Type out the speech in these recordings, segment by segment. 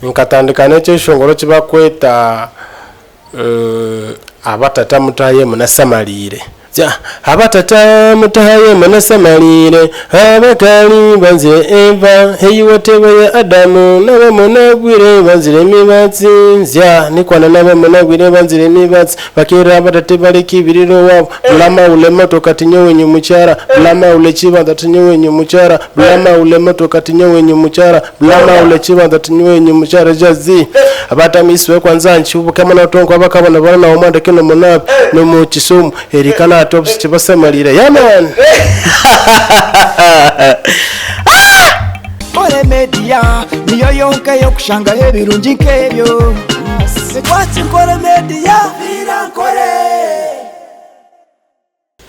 Nkatandika n'ekyeshongoro eki barikweta Abatata Mutaahe Munasamariire. Abatata mutaahe munasamariire, abakari banzire Eva, eiwe tebe ya Adamu, n'abamunagwire banzire emibatsi. Nzya nikwana n'abamunagwire banzire emibatsi, bakeera abatata tibareka ibirira owaabo. Bulama ule emotoka tinyowe nyimukyara, bulama ule ekibanza tinyowe nyimukyara, bulama ule emotoka tinyowe nyimukyara, bulama ule ekibanza tinyowe nyimukyara. Jazzy abatamiswe kwanza nkibuke muno abakabona bona na omwanda kino munabi nomu Kisumu erikana ati kibasemeriire. Yeah man. Nkore Media niyo yonka ey'okushangaho ebirungi nk'ebyo. Twaki Nkore Media, Viira Nkore.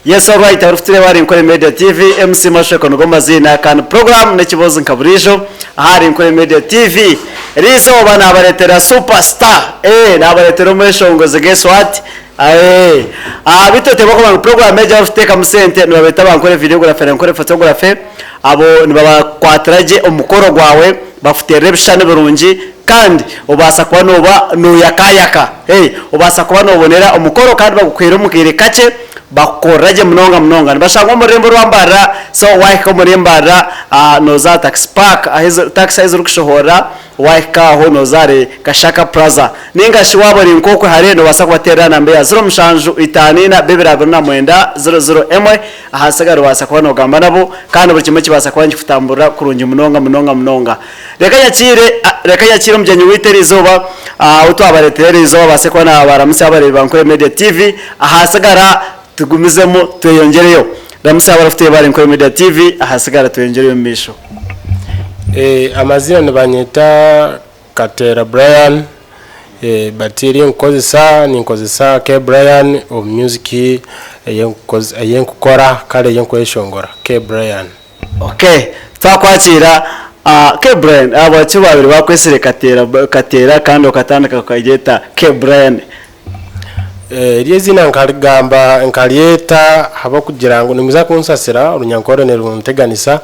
Yes alright orikutureeba ahari Nkore Media TV, MC Mashoko nigo maziina kandi program n'ekibuuzo nka buriijo ahari Nkore Media TV. Eriizooba nabareetera super star eeh nabareetera omweshongozi guess what eeh ah beitu oteebwa kuba ngu program egi ahu orikuteekamu sente nibabeeta ba Nkore videography na Nkore photography abo nibabakwatira gye omukoro gwawe bakuteerera ebishushani birungi Kandi obaasa kuba nooba nooyakaayaka. Obaasa kuba noobonera omukoro kandi bagukuheera omu kaire kakye, bakukorera gye munonga munonga. Nibashangwa omu rurembo rwa Mbarara, so waahika omuri Mbarara nooza aha Taxi Park ahu takisi ahu zirikushohorera, waahika aho nooza ahari Kashaka Plaza. Nainga shi waaba ori nk'okwe hare noobaasa kubateerera aha namba ya ziro mushanju itaano ina bibiri abiri na mwenda ziro ziro emwe, ahasigara obaasa kuba noogamba nabo kandi buri kimwe kibaasa kuba nikikutamburira kurungi munonga munonga munonga. Reka nyakiire, reka nyakiire omugyenyi waitu eri izooba, ou twabareetera eri izooba abaase kuba naabaramutsya abareebi ba Nkore Media TV. Ahasigara tugumizemu tweyongyereyo. Ramutsya abarikutureeba ahari Nkore Media TV, ahasigara tweyongyereyo omu maisho. Amaziina nibanyeta Kateera Brian but eri nkukozesa ninkozesa K Brian omu music ei nkukora kare ei nkweshongora K Brian. Ok twakwakiira K Brian ahabwaki babaire bakwetsire Kateera Kateera kandi okatandika kukagyeta K Brian? Eryo eiziina nkarigamba nkaryeta ahabw'okugira ngu nimwiza kunsasira orunyankore nirunteganisa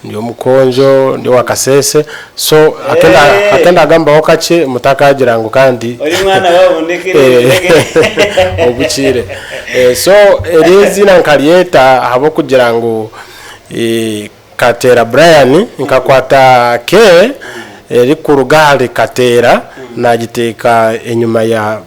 ndi omukonjo ndi owa Kasese so hake ndagambaho kakye mutakagira ngu kandi Ori mwana waboneka obukiire so eryo eiziina nkaryeta ahabw'okugira ngu Kateera Brian, nkakwata K erikuruga ahari Kateera nagiteeka enyima ya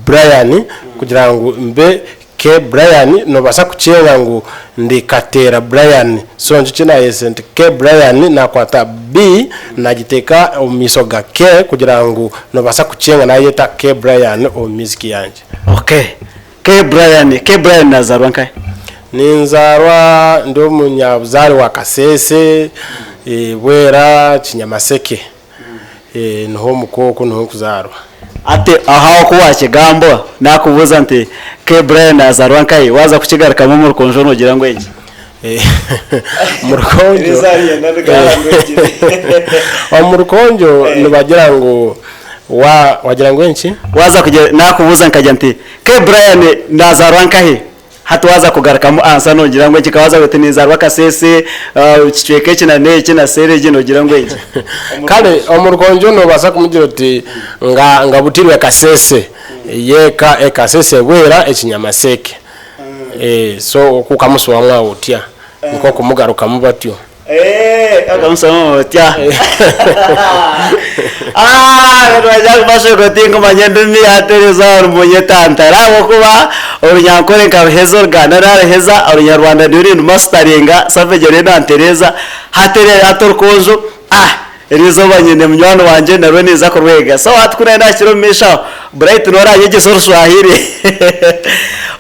Brian kugira ngu mbe K Brian, nobaasa kukyenga ngu ndi Kateera Brian so nikyo kinayese nti K Brian nakwata B nagiteeka omu maisho ga K kugira ngu nobaasa kukyenga nayeta K Brian omu music yangye. Okay. K Brian, K Brian nazaarwa nkahi? Ninzaarwa ndi omunyabuzaare wa Kasese, Bwera, Kinyamaseke. Niho omuka okwo niho nkuzaarwa. Hati aho aho ku waakigamba, naakubuuza nti K Brian naazaarwa nkahi? Waaza kukigarukamu omu Rukonjo noogira ngu enki? Omu Rukonjo, omu Rukonjo nibagira ngu wa wagira ngu enki? Waaza kugira, naakubuuza nkagira nti K Brian nazaarwa nkahi? Hati waaza kugarukamu answer nogira ngu eki ka waaza oti ninzaarwa Kasese kicweka eki na n'eki na seeri egi nogira ngu eki. Kare omu Rukonjo noobaasa kumugira oti nga ngabutirwe Kasese y'eka e Kasese Bwera ekinyamaseeke. So okwo okamusobamu aho otya nikwo kumugarukamu batyo. Okamusobamu otya? Aah tinkumanya endimi ya Tereza orunyetantara ahabw'okuba Orunyankore nkaruheza, Oruganda naruheza, Orunyarwanda ndiyo nindumasitaringa, Savage ariyo nantereeza, hati hati Orukonjo aah eriizooba nyine munywani wangye narwo ninza kurwega. So hati ku naahikire omu maisho aho, Bright niwe oranyegyesa Oruswahili.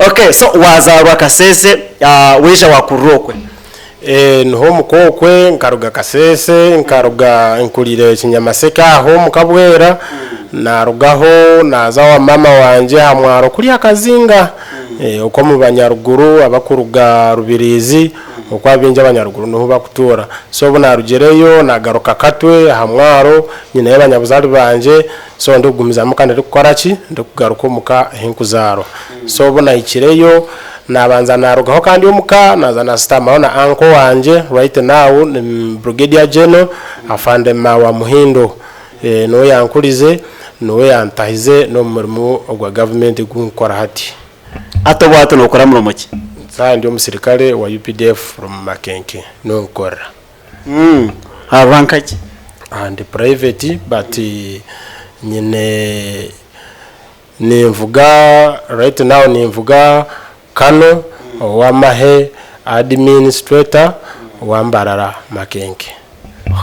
Okay, so waazaarwa Kasese, waija waakurira okwe? Niho omuka okwe nkaruga Kasese, nkaruga nkurire Kinyamaseke aho omu Kabwera, narugaho naaza owa maama wangye aha mwaro kuriya Kazinga, okwo omu banyaruguru abakuruga Rubirizi, okwo abaingi abanyaruguru niho bakutuura. So obu narugireyo nagaruka Katwe aha mwaro nyineyo abanyabuzaare bangye, so ndikugumizamu kandi ndikukora ki, ndikugaruka omuka ahi nkuzaarwa. So obu nahikireyo, Nabanza narugaho kandi omuka naza nasitamaho na uncle wangye right now ni Brigadier General Afande Mawa Muhindo. Niwe yankurize, niwe yantahize n'omu murimo ogwa gavumenti ogu nkukora hati. Hati obu hati nokora murimo ki? Nsaaha ndi omusirikare wa UPDF from Makenke niho nkukorera. Aha ranka ki? Aha ndi private but nyine ninvuga right now ninvuga Colonel ow'amahe administrator wa Mbarara Makenke.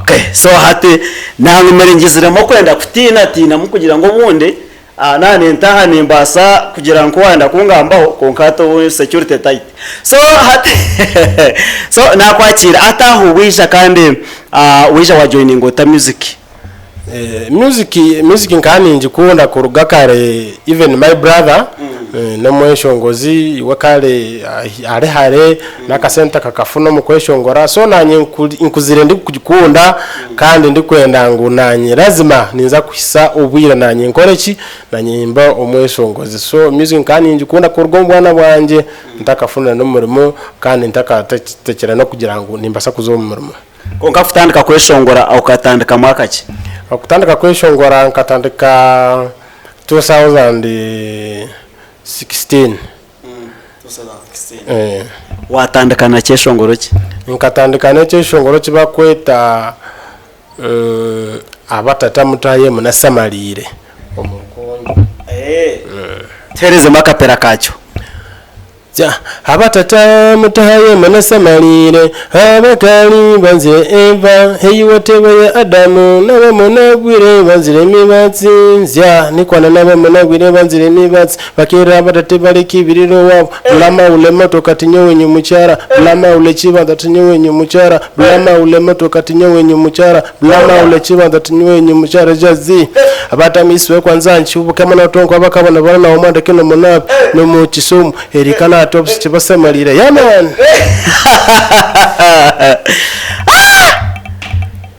Okay, so hati nangumire ngiziremu okwenda kutiina tiinamu kugira ngu obundi naaba nintaaha nimbaasa kugira nku waayenda kungambaho kwonka hati obu security tight. So hati so naakwakiira hati aho waija kandi waija wajoininga ota music? Music music nkaba ningikunda kuruga kare even my brother n'omweshongozi we kare ari hare n'akasente akakafuna omu kweshongora so nanye nkuzire ndikugikunda kandi ndikwenda ngu nanye lazima ninza kuhisa obwire nanye nkore ki nanye mbe omweshongozi so music nkaba ningikunda kuruga omu bwana bwangye ntakafuna n'omurimo kandi ntakatekyera n'okugira ngu nimbasa kuza omu murimo. Kwonka kutandika kweshongora okatandika mwaka ki? Okutandika kweshongora nkatandika 2016. Watandika na kyeshongoro ki? Nkatandika n'ekyeshongoro eki barikweta Abatata Mutaahe Munasamariire omu Rukonjo. Tuheerezemu akapera kaakyo. Tya, Abatata mutahaye munasamariire, abakali banzire Eva, heiwe tebe ya Adamu, n'abamunagwire banzire emibatsi. Nzya, nikwana n'abamunagwire banzire emibatsi, bakeera abatata baleka ebiriro owaabo, bulama ule motoka tinyowe nyimukyara, bulama ule kibanza tinyowe nyimukyara, bulama ule motoka tinyowe nyimukyara, bulama ule kibanza tinyowe nyimukyara, Jazzy. Abatamisibwe kwanza nkibuka notonko abakabona bana na omwanda kino munabi nomu Kisumu erikana ati obusi kibasemerire yeah man.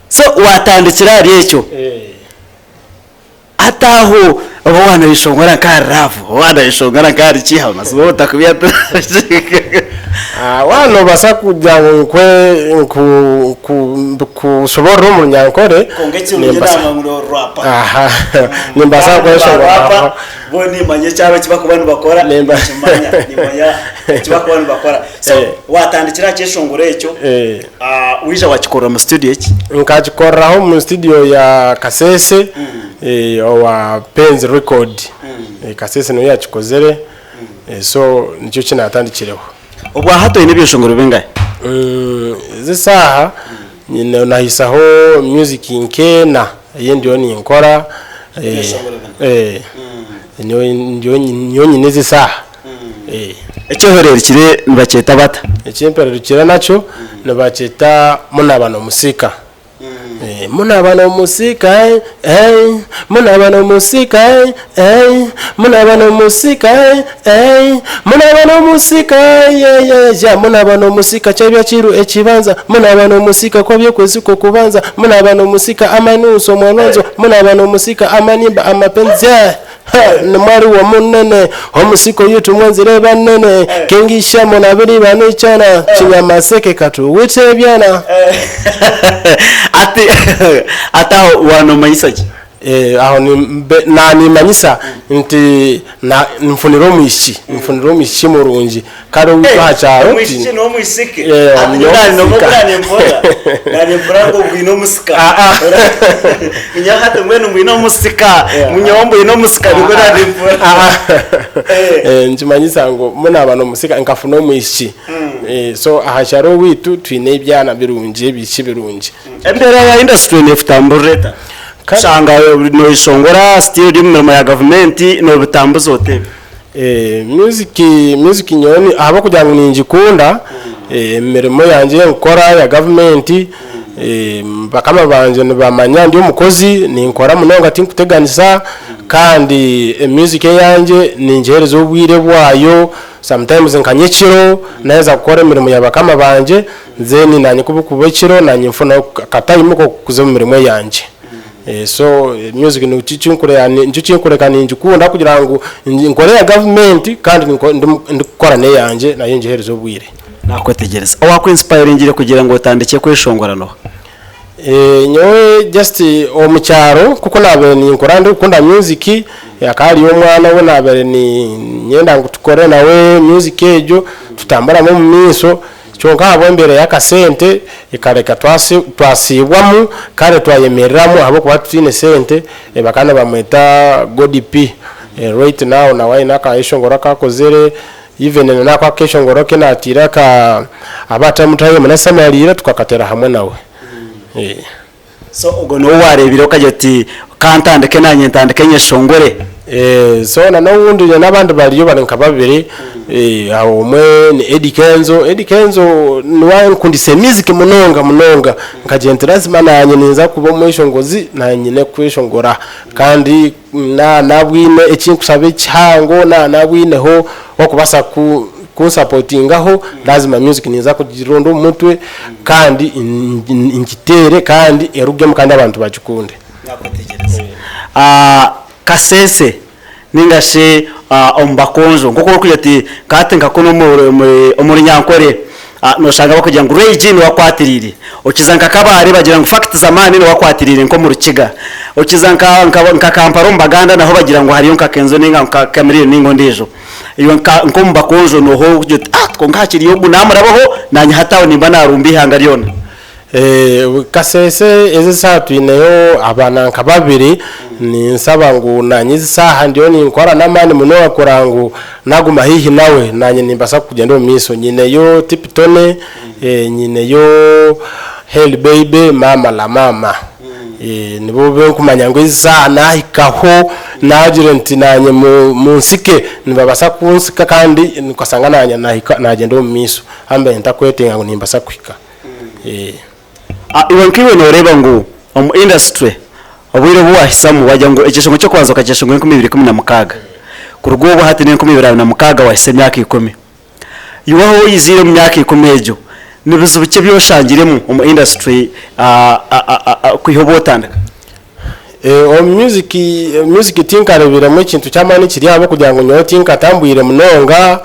So watandikira ahari ekyo hati aho oba wanayeshongora nka ahari love oba wanayeshongora nka ahari ki amazima otakubya Ah, waaba noobaasa kugira ngu nkwe nku nku nkushoboorore omu Runyankore, Kwonka ekirungi nimbaasa naamanya ngu noorwapa. Aha, nimbaasa kweshongora aho. Bo nimanya eki abo eki barikuba nibakora, Nimba- ninkimanya, nimanya eki barikuba nibakora. So Eh. waatandikira aha kyeshongoro ekyo, Eh. ah, waija wakikorera mu studio ki? Nkakikoreraho omu studio ya Kasese eh, owa Penz Record. Eh, Kasese niwe yakikozere. Eh, so nikyo eki naatandikireho. Obwa hati oine ebyeshongoro bingahi? Ezi esaaha nyine nahisaho music nk'ena ei ndiyo ninkora. Ebyeshongoro bina? Niyo niyo nyine ezi esaaha. Eki ohererukire nibakyeta bata? Eki mpererukire nakyo nibakyeta Munaba Nomusika. Munaba nomusika eh, eh, munaba nomusika eh, eh, munaba nomusika eh, eh, munaba nomusika yeah, yeah, yeah, munaba nomusika kyabya kiru ekibanza, munaba nomusika kwabya okwezi kw'okubanza, munaba nomusika amanuuso omwanonzo, munaba nomusika amanimba amapenzi yeah. Ha, nimwari womunene omusika oyu tumwenzire banene kengisha munabiri banichana kinyamaseke katuwite ebyana. Ati ati aho wanomanyisa ki? Eh, aho nimbe- na nimanyisa nti na nfunire omwishiki nfunire omwishiki murungi kare owaitu aha kyaro Omwishiki n'omwisiki. Eh, Ati nyowe n'omusika. nari nanimpurira. Nanimpurira ngu bwine omusika. Ah, ah. Nyowe hati mbwenu mbwine omusika. Yeah. Nyowe mbwine omusika nibwo nanimpurira. Eh. Eh, nikimanyisa ngu munaba n'omusika nkafuna omwishiki. Eh, so aha kyaro owaitu twine ebyana birungi ebishiki birungi. Embeera ya industry neekutamburira eta? Ka- Kushanga noyeshongora still ori omu mirimo ya gavumenti nobitambuza ota ebyo? Music music nyowe ahabw'okugira ngu ningikunda, emirimo yangye ei nkukora ya gavumenti, bakama bangye nibamanya ndi omukozi, ninkora munonga tinkuteganisa kandi music eyangye ningiheereza obwire bwayo, sometimes nka nyekiro naaheza kukora emirimo ya bakama bangye, then naanye ku burikuba ekiro naanye nfunaho aka time k'okuza omu mirimo eyangye. So music nikyo kinkureka nikyo kinkureka ningikunda kugira ngu nkore eya gavumenti kandi ndikukora n'eyangye nayo ngiheereze obwire. Nakwetegyereza. Owaakwinsipayiringire kugira ngu otandikye kweshongora n'oha? Nyowe just omu kyaro nk'oku naabaire ninkura ndikukunda music, hakaba hariyo omwana ou naabaire niinyenda ngu tukore nawe music egyo tutamburamu omu maisho, kyonka ahabw'embeera y'akasente ekareka twasiibwamu kare twayemereramu ahabw'okuba tutaine sente, bakaba nibamweta Gody P, right now nawe aine akeshongoro aku akozire. Even na n'ako akeshongoro aku naatiire aka Abatamutayo Munasamariire tukakateera hamwe nawe. So ogwo niwe waareebire okagira oti ka ntandike naanye ntandike nyeshongore? So na n'owundi n'abandi bariyo bari nka babiri, omwe ni Eddy Kenzo, Eddy Kenzo niwe ankundise music munonga munonga nkagira nti lazima naanye ninza kuba omweshongozi naanye nyine kweshongora kandi Na nabwine eki nkushaba ekihango na nabwineho owakubasa ku kunsapotingaho lazima music ninza kugironda omu mutwe kandi ngiteere kandi erugemu kandi abantu bagikunde. Kasese ninga shi omu Bakonjo nk'oku orikugira oti nka hati nka kunu omu Runyankore noshanga barikugira ngu Ray G niwe akwatiriire, okiza nka Kabale bagira ngu Fact Zamani niwe akwatiriire nk'omu Rukiga, okiza nka Kampala omu Baganda naho bagira ngu hariyo nka Kenzo ninga nka Chameleone ninga ondiijo. Iwe nk'omu Bakonjo nooha ou orikugira oti kwonka hakiri ogu naamurabaho naanye hati aho nimba naarumba eihanga ryona? Kasese ezi esaaha twineyo abaana nka babiri, ninsaba ngu nanye ezi saaha ndiyo ninkora n'amaani munonga kureba ngu naguma haihi nawe nanye nimbasa kugyenda omu maisho. Nyineyo Tiptone, nyineyo Hell Baby, Maama la Maama. Nibo abunkumanya ngu ezi saaha nahikaho nagira nti nanye munsike nibabasa kunsika kandi nkashanga nanye nahika nagyenda omu maisho ahu mbaire ntakwetenga ngu nimbasa kuhika. Iwe nkaiwe nooreeba ngu omu industry obwire obu waahisamu waagira ngu ekyeshongo ky'okubanza okakyeshongora 2016 kuruga obwo hati n'e 2026 waahisa emyaka ikumi. Iwe ahu oiziire omu myaka ikumi egyo ni bizibu ki ebi oshangiremu omu industry kwiha obu otandika? Omu music, music tinkareebiremu ekintu ky'amaani ekiri ahabw'okugira ngu nyowe tinkatambwire munonga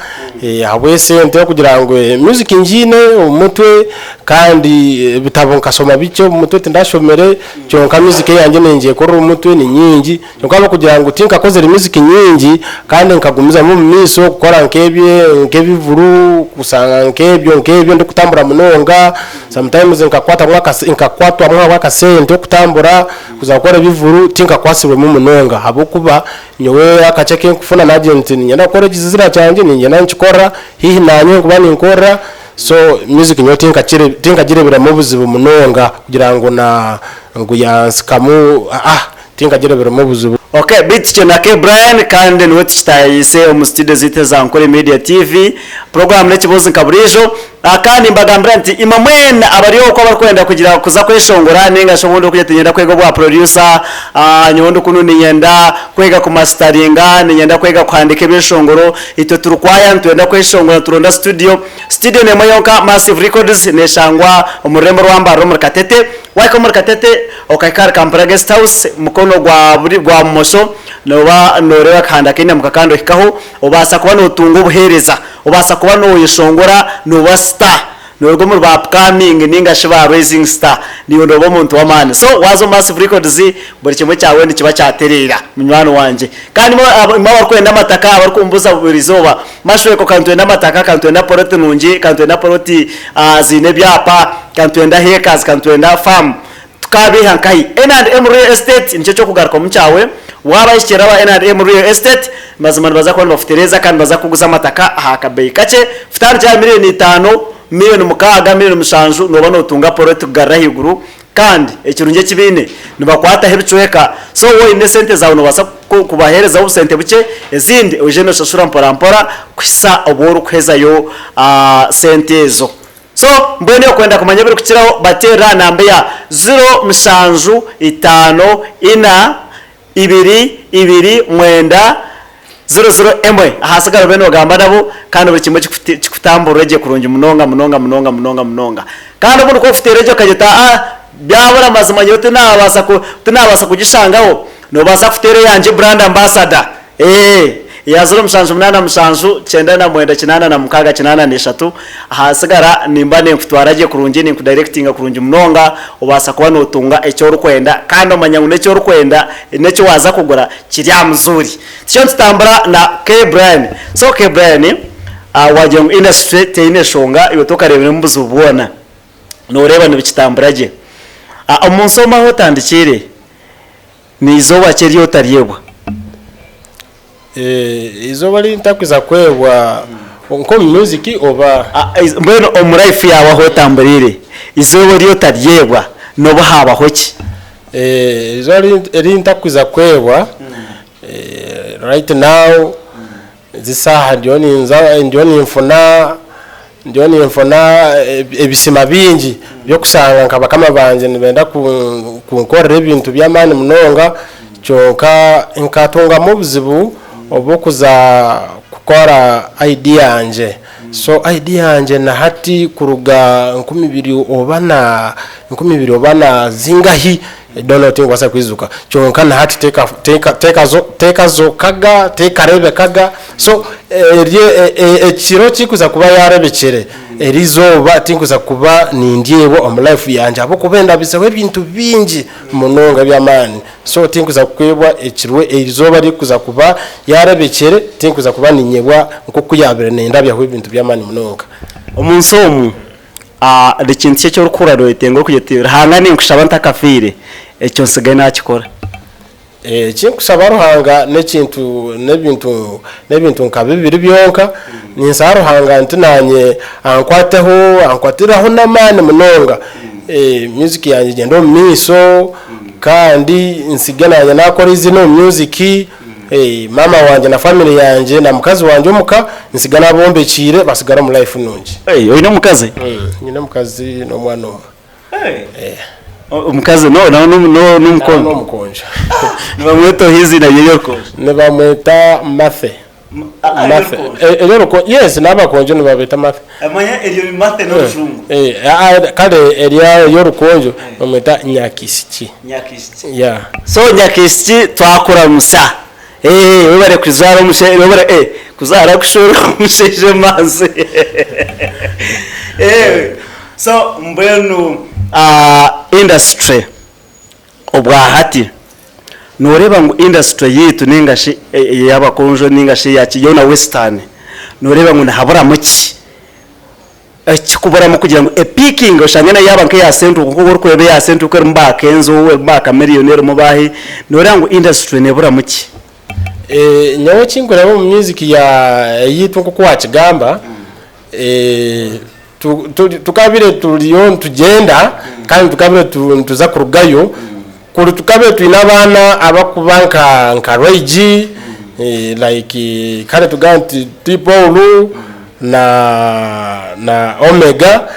ahabw'esente okugira ngu music ngiine omu mutwe kandi ebitabo nkashoma bikye omu mutwe tindashomire kyonka music eyangye ningyekorera omu mutwe ni nyingi kyonka ahabw'okugira ngu tinkakozire music nyingi kandi nkagumizamu omu maisho kukora nk'ebivuru kushanga nk'ebyo nk'ebyo ndikutambura munonga sometimes nkakwatamu nkakwatwamu ahabw'akasente okutambura. Kuza kukora ebivuru tinkakwatsirwemu munonga ahabw'okuba nyowe akakye akinkufuna nagira nti niinyenda kukora ekizira kyangye niinyenda nikikora haihi naanye nkuba ninkorera so music nyowe tinkagireeberamu obuzibu munonga kugira ngu na ngu yansikamu aah tinkagireeberamu obuzibu. Ok beitu Kyenake Brian kandi niwe tukitaayayiise omu studio zaitu eza Nkore Media TV puroguraamu n'ekibuuzo nka buriijo. Kandi nimbagambira nti, Imwe mwena abari okwo abarikwenda kugira kuza kweshongora, nainga shi obundi orikugira oti niinyenda kwega obwa producer, nyowe ndi kunu niinyenda kwega kumasitaringa, niinyenda kwega kuhandiika ebyeshongoro, itwe turi kwaya nitwenda kweshongora nituronda studio. Studio n'emwe yonka, Massive Records, neeshangwa omu rurembo rwa Mbarara omuri Katete. Waahika omuri Katete okahika ahari Kampala Guest House, mukono gwa buri gwa bumosho nooba nooreeba akahanda kainamuka kandi ohikaho, obaasa kuba nootunga obuheereza. Obaasa kuba nooyeshongora nooba star, nooruga omuri ba upcoming nainga shi ba rising star, naiwe nooba omuntu w'amaani. So waaza omu Massive Records buri kimwe kyawe nikiba kyatereera munywani wangye. Kandi imwe imwe abarikwenda amataka abarikumbuuza buri izooba, Mashweko ka nitwenda amataka, ka nitwenda poloti nungi, ka nitwenda poloti ziine ebyapa, ka nitwenda hectares, ka nitwenda farm, Tukaabiiha nkahi? N and M Real Estate nikyo ky'okugarukamu kyawe. Waaba ohikirire aba N and M Real Estate, mazima nibaza kuba nibakutereeza kandi nibaza kukuguza amataka aha kabeeyi kakye. Kutandikira aha miriyoni itaano, miriyoni mukaaga, miriyoni mushanju nooba nootunga poloti kugarura ahaiguru. Kandi ekirungi eki baine, nibakwataho ebicweka. So waaba oine esente zaawe noobaasa kubaheerezaho obusente bukye, ezindi oije nooshashura mporampora kuhitsya obu orikuhezayo sente ezo. So mbwenu okwenda kumanya ebirikukiraho bateerere aha namba eya ziro mushanju itaano ina ibiri ibiri mwenda ziro ziro emwe. Ahasigara obe noogamba nabo kandi buri kimwe kikutamburire gye kurungi munonga munonga munonga munonga munonga. Kandi obundi ku orikuteera egyo okagira oti aa byabura mazima nyowe tinabaasa ku tinabaasa kugishangaho, noobaasa kuteera eyangye brand ambassador. Eeh. Ya 0787 99 86 83 Ahasigara nimba ninkutwara gye kurungi, ninkudirectinga kurungi munonga, obaasa kuba notunga eki orikwenda kandi omanya ngu n'eki orikwenda n'eki waaza kugura kiri aha muzuuri. Tutyo nitutambura na K Brian. So K Brian, wagira ngu industry teine nshonga iwe tokareebiremu buzibu bwona, noreeba nibikitambura gye. Omu nsi omu ahu otandikiire, n'eizooba ki eri otaryebwa? Eizooba eri ntakuza kwebwa nk'omu music oba? Mbwenu omu life yaawe ahu otamburiire, eizooba eri otaryebwa n'obu haabaho ki? Eizooba eri ntakuza kwebwa right now ezi esaaha ndiyo ninza ndiyo ninfuna ndiyo ninfuna ebisima bingi by'okushanga nka bakama bangye nibenda kunkorera ebintu by'amaani munonga kyonka nkatungamu obuzibu obw'okuza kukora ID yangye. So ID yangye na hati kuruga 2000 oba na 2000 oba na zingahi I don't know tinkubaasa kwijuka kyonka na hati teka teka tekazo tekazokaga tekarebekaga so eryo ekiro kikuza kuba yarebekire eri izooba tinkuza kuba nindyebwa omu life yangye ahabw'okuba endabizeho ebintu bingi munonga eby'amaani. So tinkuza kukwebwa ekiro eizooba erikuza kuba yarebekire, tinkuza kuba ninyebwa nk'oku yabire nendabyaho ebintu by'amaani munonga. Omu nsi omu, ni kintu ki eki orikuhurira noyetenga orikugira oti, Ruhanga ninkushaba ntakafiire, ekyo ntsigaye nakikora? Ekinkushaba Ruhanga n'ekintu n'ebintu n'ebintu nka bibiri byonka, ninsaba Ruhanga nti nanye ankwateho, ankwatireho n'amaani munonga, music yangye egyende omu maisho, Kandi ntsige naanye naakora eiziina omu music, maama wangye na family yangye na mukazi wangye omuka ntsiga naabombekiire batsigara omu life nungi. Oine omukazi? Nyine omukazi n'omwana omwe. Omukazi nawe n'omukonjo? N'omukonjo. Nibamweta oha eiziina rye ery'orukonjo? Nibamweta Marthe. Marthe. Ery'orukonjo, yes n'abakonjo nibabeeta Marthe. Manya eryo ni Marthe n'orujungu. Kare ery'orukonjo bamweta Nyakisiki. Nyakisiki. Yeah. So Nyakisiki twakuramusa. Eh, webare kuzaara omushaija, webare eh, kuzaara kushwera omushaija emanzi. Eh, so mbwenu industry obwahati Nooreeba ngu industry yaitu nainga shi ey'abakonjo nainga shi eya ki yoona western, nooreeba ngu nihaburamu ki? Ekirikuburamu kugira ngu epiikinge oshange nayo yaaba nk'eya Central nk'oku orikureeba eya Central oku erimu ba Kenzo, erimu ba Chameleone, erimu baahi, nooreeba ngu industry neeburamu ki? Nyowe eki nkureeba omu music ya eyaitu nk'oku waakigamba, Tukabire turiyo nitugyenda kandi tukabire nituza kurugayo, kuri tukabire twine abaana abakuba nka Ray G, like kare tugambe nti T Paul na Omega,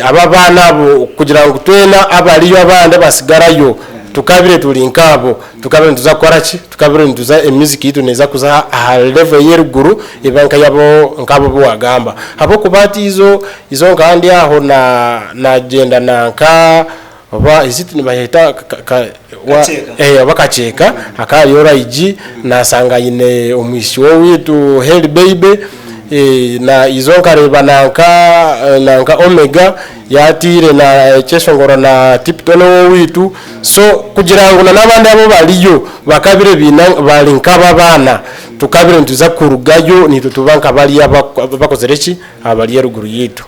abo abaana abo kugira ngu twena abariyo abandi abatsigarayo tukabire turi nkaabo. Tukabire nituza kukora ki? Tukabire nituza e music yaitu neeza kuza aha level ey'eruguru ebe nk'eyabo nk'abo abu waagamba. Ahabw'okuba hati izo izo nkaba ndi aho na naagyenda na nka oba is it nibaheeta ka ka wa Kakyeka. eh oba Kakyeka hakaba hariyo Raiji naashanga aine omwishiki w'owaitu Heri Baby na izo nkareeba na nka na nka Omega yaataire na ekyeshongoro na Tipton ow'owaitu. So kugira ngu na n'abandi abu bariyo bakabire baine bari nk'abo abaana, tukabire nituza kurugayo naitwe tuba nka bariya abakozire ki? Abari eruguru yaitu.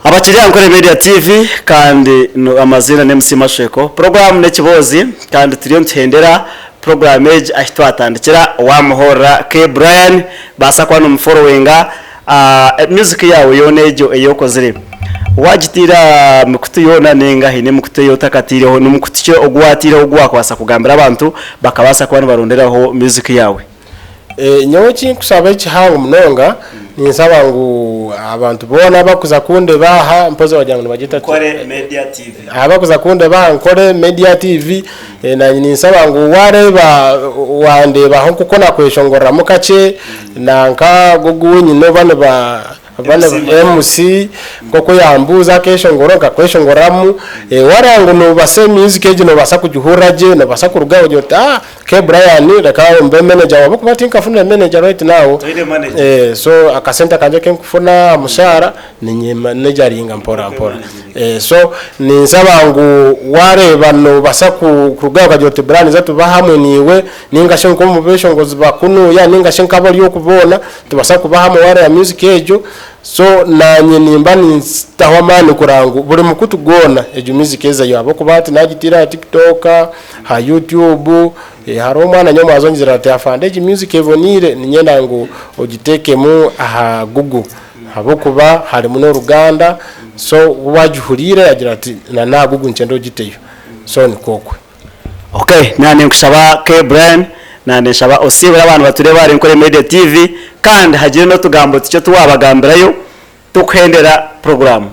Abakiri aha Nkore Media TV kandi amaziina ni MC Mashweko. Puroguraamu n'ekiboozi kandi turiyo nituhendera puroguraamu egi ahi twatandikira. Waamuhurira K Brian, baasa kuba nomuforowinga. Music yaawe yoona egyo ei okozire waagiteire aha mikutu yoona nainga haine emikutu ei otakataireho? Ni mukutu ki ogu waataireho ogu waakubaasa kugambira abantu bakabaasa kuba nibaronderaho music yaawe? Nyowe eki nkushaba ekihango munonga, ninsaba ngu abantu boona abakuza kundeba aha, mpozi wagira ngu nibagyeta ki? Nkore Media TV. Abakuza kundeba aha Nkore Media TV, Naanye ninsaba ngu waareeba wandeebaho nk'oku nakweshongoreramu kakye, nanka ogu ogu wenyine oba niba oba niba MC nk'oku yambuuza akeeshongoro nkakweshongoramu, waareeba ngu noobaasa music egi noobaasa kugihurira gye, noobaasa kuruga aho ogire oti aah. K Brian reka mbe manager waawe ahabw'okuba tinkafunire manager right now. Toine manager. Eh, so akasente kangye akinkufuna aha mushaara ninye managinga mpora mpora. Eh, so ninsaba ngu wareeba nobasa kuruga aho okagira oti Brian za tuba hamwe niiwe ninga shi nk'omu beshongozi ba kunuya ninga shi nk'abari oku boona tubasa kuba hamwe wareeba music egyo. So naanye nimba nintaho amaani kureba ngu buri mukutu gwona egyo music ezeyo ahabw'okuba hati nagiteire aha TikTok, aha YouTube, hariho omwana nyowe omwaza ongyezire ati afande egi music eboniire niinyenda ngu ogiteekemu aha Google ahabw'okuba harimu n'oruganda so ku waagihuriire yaagira ati na n'aha Google niinyenda ogiteyo so nikwo okwe. Ok naaba ninkushaba K Brian naaba ninshaba osiibure abantu batureebe ahari Nkore Media TV kandi hagire n'otugambo tukye otu waabagambirayo tukuhendera puroguraamu.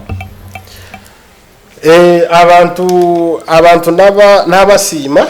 Abantu abantu naba nabasiima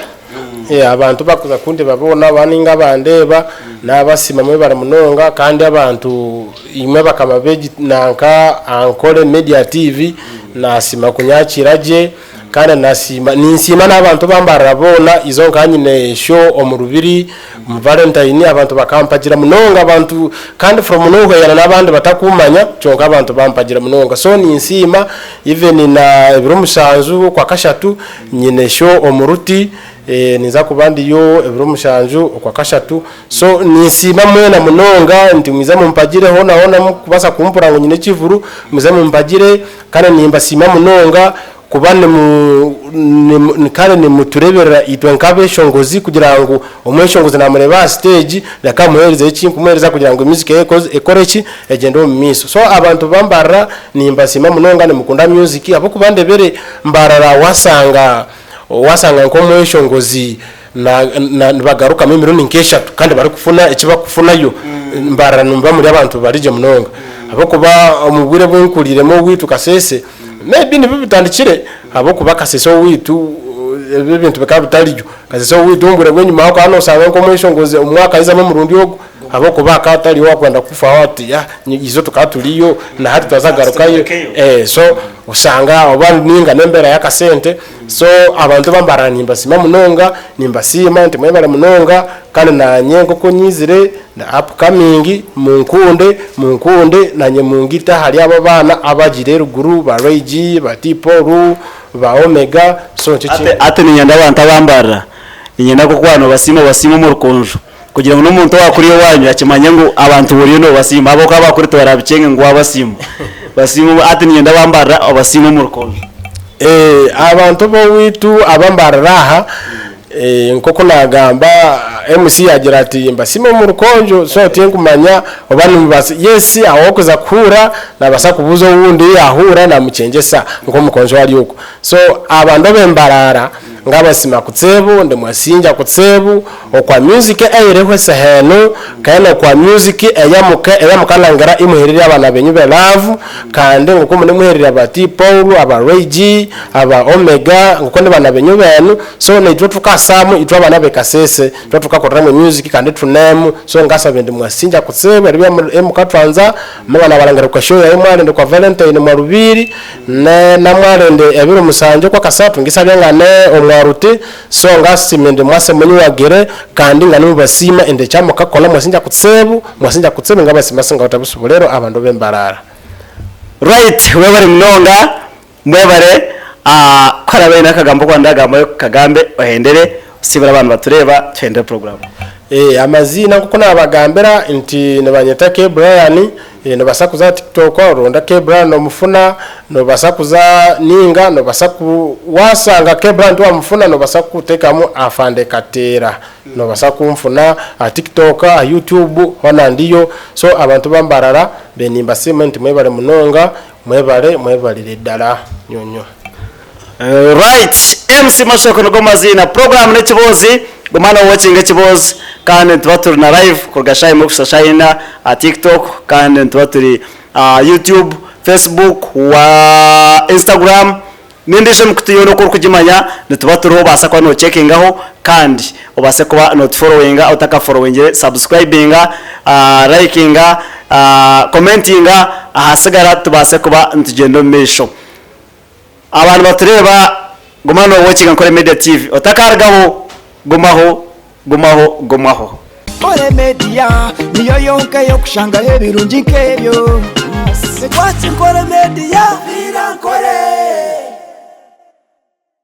abantu abakuza kundeeba boona oba ninga abandeeba nabasiima mwebare munonga kandi abantu imwe bakama b'egi nanka Ankole Media TV nasiima kunyakiira gye. Kandi nasiima, ninsiima n'abantu abambarira boona, izo nkaba nyine show omu Rubiri omu Valentine abantu bakampagira munonga abantu kandi from nowhere n'abandi batakumanya kyonka abantu bampagira munonga so ninsiima even na ebiro mushanju okwakashatu nyine show omu Ruti ninza kuba ndiyo ebiro mushanju okwakashatu so ninsiima mwena munonga nti mwize mumpagire hoona hoona ahu mukubaasa kumpurira ngu nyine ekivuru mwize mumpagire Kandi nimbasiima munonga kuba nimu kare nimutureeberera itwe nk'abeshongozi kugira ngu omweshongozi naamureeba aha siteegi reka muheereze eki nkumuheereza kugira ngu music ye ekore ki, egyende omu maisho. So abantu ba Mbarara nimbasiima munonga nimukunda music ahabw'okuba ndebere Mbarara waashanga waashanga nk'omweshongozi nibagarukamu emirundi nk'eshatu kandi barikufuna eki barikufunayo. Mbarara nimuba muri abantu bari gye munonga ahabw'okuba omu bwire obu nkuriiremu owaitu Kasese maybe nibwo bitandikire ahabw'okuba Kasese owaitu ebi ebintu bikaba bitariyo. Kasese owaitu omu bwire bw'enyima okaba noshanga nk'omweshongozi omu mwaka haizamu omurundi ogu ahabw'okuba hakaba hatariho owaakwenda kukufaho ati ijo tukaba turiyo na hati twaza kugarukayo. So oshanga oba ninga n'embeera y'akasente. So abantu abambarara nimbasiima munonga, nimbasiima nti mwebare munonga kandi nanye nk'oku nyizire ndi upcoming munkunde, munkunde nanye mungite ahari abo abaana abagiire eruguru ba Ray G, ba T Paul, ba Omega so nikyo Hati kintu. hati niinyenda abantu abambarira, niinyenda nk'oku waaba noobasiima obasiime omu rukunju kugira ngu n'omuntu owaakuriya owaanyu akimanye ngu abantu oriyo noobasiima ahabw'okuba abaakuri tibarabikyenge ngu waabasiima. Basiime hati niinyenda abambarira obasiime omu rukunju. Abantu b'owaitu abambarira aha, nk'oku naagamba MC yaagira ati mbasiime omu rukonjo so tinkumanya oba nimubaasa, yes aho okuza kuhuura naabaasa kubuuza owundi yaahuura naamukyengyesa nk'omukonjo ari okwo. So abandu ab'embarara ngabasiima kutsibu, ndi mwasinja kutsibu okwa music eyiriho esaha enu kandi nokwa music eyamuka eyamukalangira imuhererye abana benyu be love kandi ngoku munimuhererya ba T Paul, aba Ray G, aba Omega ngoku nibana benyu benu so naitwe tukasamu itwe abana be Kasese itwe tukakoreramu music kandi tunemu so ngasaba indi mwasinja kutsibu eribya emukatwanza mubana balangira kwa show yayi mwarende kwa Valentine mwarubiri Ne namwarende ebiro musanju okwakasatu ngisabye nga ne omwaruti, so ngasima indi mwase munywagire, kandi nga nimubasiima indi ekyamukakora mwasinja kutsibu, mwasinja kutsibu ngabasiima singawithe busubuliro abandu b'Embarara. Right webare munonga mwebare ku haraabe haine akagambo aku warandagambayo kagambe ohendere osiibure abantu batureeba tuhendere puroguraamu. Amaziina nk'oku naabagambira nti nibanyeta K Brian, Nobaasa kuza aha TikTok oronde K Brian omufuna, nobaasa kuza ninga nobaasa ku waashanga K Brian tiwamufuna nobaasa kuteekamu Afande Kateera. Nobaasa kunfuna aha TikTok, aha YouTube hoona ndiyo. So abantu ba Mbarara mbe nimbasiima nti mwebare munonga, mwebare mwebarire ddala nyonyo. Right, MC Mashoko nigo maziina, puroguraamu n'ekiboozi, guma noowokinga ekiboozi kandi nituba turi na live kuruga shaaha emwe kuhitsya shaaha ina aha TikTok kandi nituba turi aha YouTube, Facebook, wa Instagram n'endiijo emikutu yoona oku orikugimanya nituba turiho obaasa kuba noocekingaho kandi obaase kuba nootuforowinga otakaforowingire subscribinga, likinga, commentinga ahasigara tubaase kuba nitugyenda omu maisho. Abantu batureeba guma no watchinga Nkore Media TV otakarugaho gumaho. Gumaho gumaho. Nkore Media niyo yonka ey'okushangaho ebirungi nk'ebyo. Twaki Nkore Media, Nkore.